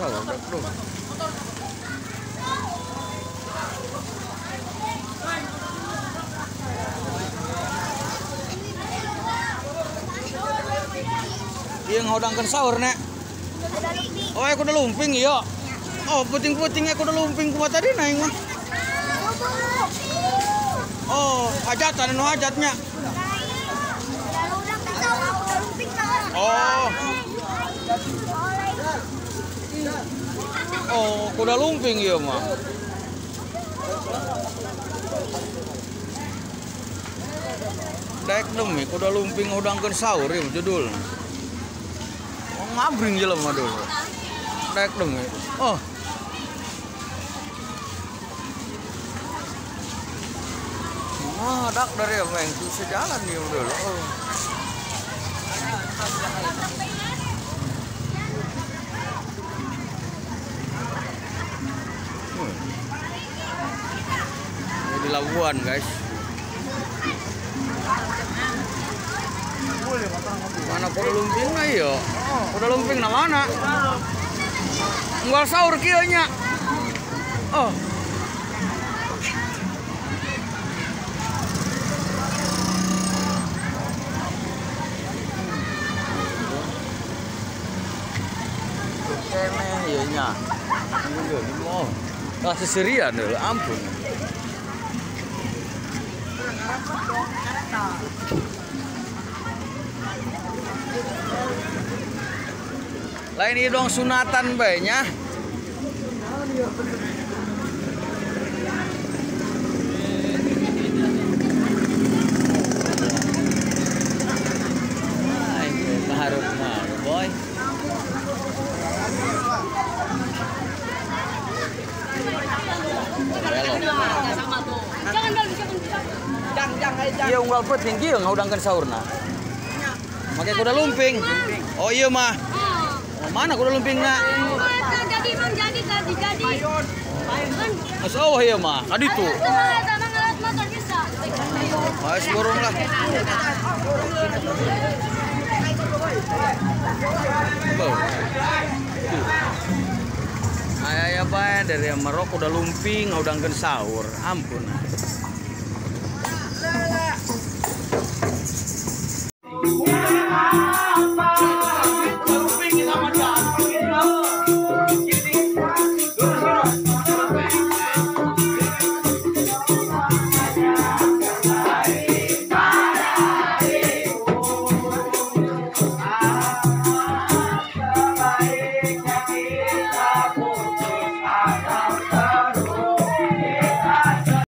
sahur dek dong. Iya ngodangkeun sahur nek. Oh, aku udah lumping iya. Oh, puting-putingnya aku udah lumping kumaha tadi naing mah. Oh, hajatan anu hajatnya. Oh. Oh, kuda lumping ieu mah. Daek demi kuda lumping ngudangkeun sahur ieu judul. Oh, ngabring jelema dulu. Daek demi. Oh. Ah, dak dari apa yang susah jalan nih udah. Oh. Ini di Labuan, guys. Mana kuda lumping na iyo? Kuda lumping na mana? Unggal sahur kieu nya. Oh. Keneh ieu nya. Oh, lah seserian dulu, ampun. Lain ieu dong sunatan bae nya. Ay, kaharap mah, boy. Iya unggal penting kieu ngaudangkeun saurna. Make kuda lumping. Oh iya mah. Oh, mana kuda lumpingna? Jadi mang jadi jadi jadi. Mas oh iya mah, ka ditu. Mas borong lah. Aya bae dari Maroko kuda lumping ngaudangkeun sahur. Ampun. Yeah.